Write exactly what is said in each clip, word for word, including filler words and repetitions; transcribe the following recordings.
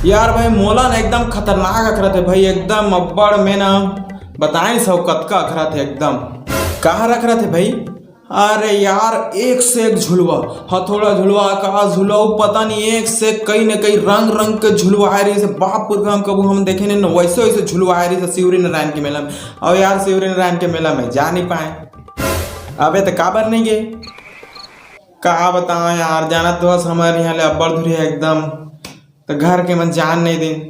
यार भाई, मोला ना एकदम खतरनाक अखरत हे भाई, एकदम अब्बड़ में ना बताए सौ कतका अखरत हे एकदम। कहाँ अखरत हे भाई? अरे यार, एक से एक झुलवा, हथौड़ा झुलवा, का झुलवा, पता नहीं, एक से कई न कई रंग रंग के झुलवा आए रहिस हे। बाप पुरखा हम कबू हम देखे नहीं न, वैसे वैसे झुलवा आए रहिस हे शिवरी नारायण के मेला में। और यार, शिवरी नारायण के मेला में जा नहीं पाए। अबे तो काबर नहीं गे? का बताओ यार, जानत तो हस हमर यहाँ ले अब्बड़ दूरी हे एकदम, तो घर के मन जान नहीं दिन।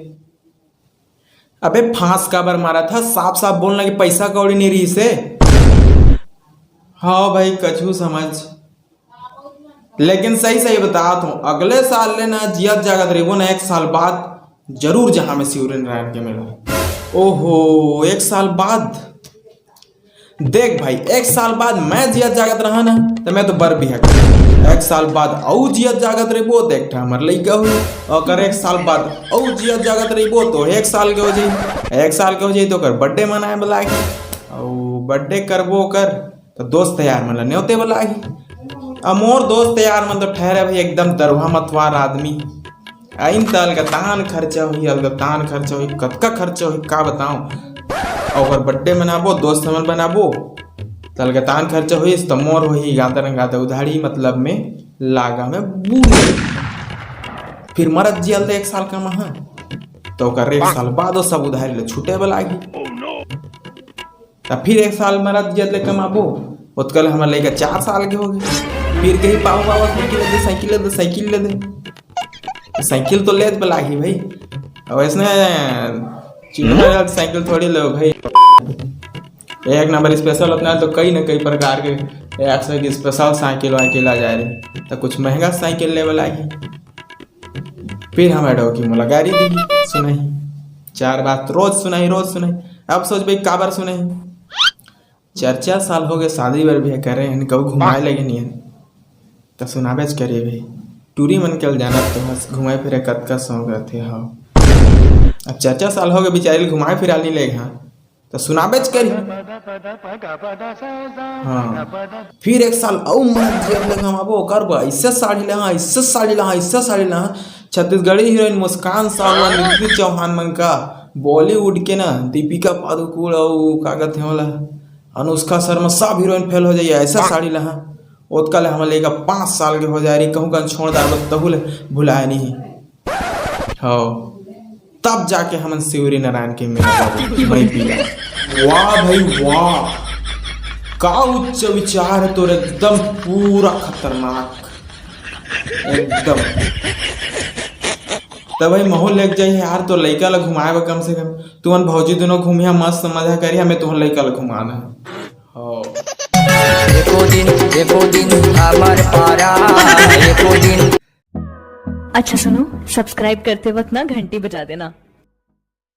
अबे फांस काबर मारत हस? साफ साफ बोलना कि पैसा कौड़ी नहीं रहिस हे। हाँ भाई, कछु समझ। लेकिन सही सही बतात हूँ, अगले साल ले ना जियत जागत रहिबो ना, एक साल बाद जरूर जहाँ मैं शिवरी नारायण के मेला। ओहो, एक साल बाद? देख भाई, एक साल बाद मैं जियत जागत रहा ना, तो मैं तो बर बिहा कर। एक साल बाद अउ जियत जागत रहिबो, देख ठा हमर लइका होई। ओकर एक साल बाद अउ जियत जागत रहिबो, तो एक साल के हो जाई। एक साल के हो जाई, तो ओकर बर्थडे मनाए वाला आही। अउ बर्थडे करबो ओकर, तो दोस्त यार मन ला नेवते वाला आही। अब मोर दोस्त यार मन तो ठहरे भाई एकदम दरुहा मतवार आदमी। आइन त अलगतान खर्चा होही, अलगतान खर्चा होही, कतका खर्चा होही, का बताऊं? अउ ओकर बर्थडे मनाबो, दोस्त मन बनाबो, त अलगतान खर्चा होही, त मोर होही गादा रंगादा उधारी, मतलब में लागा में बूंद। फिर मरत जियल दे एक साल कमाहा, त ओकर एक साल बाद वो सब उधारी ले छूटे वाला आही। त फिर एक साल मरत जियत ले कमाबो, ओतका ले हमर लइका चार साल के हो गे। फिर कही, "बाबा, बाबा, साइकिल ले दे, साइकिल ले दे, साइकिल ले दे।" साइकिल तो लेत बलाही भाई, अब इसने चिल्ला साइकिल थोड़ी ले भाई। एक नंबर स्पेशल अपना तो कई न कई प्रकार के एक से एक स्पेशल साइकिल वाइकिल आ जाए रही, तो कुछ महंगा साइकिल ले बलाही। फिर हम एडो की मोला गारी दी, सुनाही चार बात रोज सुनाही, रोज सुनाही। अब सोच भाई काबर सुनाही? चार चार साल हो गए शादी बर भी करे हैं, कभी घुमाए लगे नहीं है। तो सुनाबेच करी भाई, टूरी मन के ल जानत तो हस, घुमाए फिरे कतका शौक रहते हो। अब चार चार साल हो गए बेचारी ल घुमाए फिराल नहीं ले हाँ, तो सुनाबेच करी। हाँ, फिर एक साल अउ मरत जियत ले कमाबो, ओकर बर ऐसे साड़ी लहा, ऐसे साड़ी लहा, ऐसे साड़ी लहा। छत्तीसगढ़ी हीरोइन मुस्कान साहू, निधि चौहान मन का, बॉलीवुड के ना दीपिका पादुकोण अउ का कहते हैं वाला अनुष्का शर्मा, सब हीरोइन फेल हो जाइए ऐसा साड़ी लहा। ओतका ले हमर लइका पाँच साल के हो जाए रही, कहूँ कन छोड़ दाबो तहू ले भुलाए नहीं। हाँ, तब जाके हमन शिवरी नारायण के मेला जाबो, मैं पिया। वाह भाई वाह, का उच्च विचार है तोर, एकदम पूरा खतरनाक, एकदम। तब भाई महू लेके जाइए यार, तो लइका ला घुमाए बर कम से कम। तुमन भौजी दोनों घूमिया, मस्त मजा करिया, मैं तुमन लइका ला घुमाना है। हो। एको दिन, एको दिन हमर पारा, एको दिन। अच्छा सुनो, सब्सक्राइब करते वक्त ना घंटी बजा देना।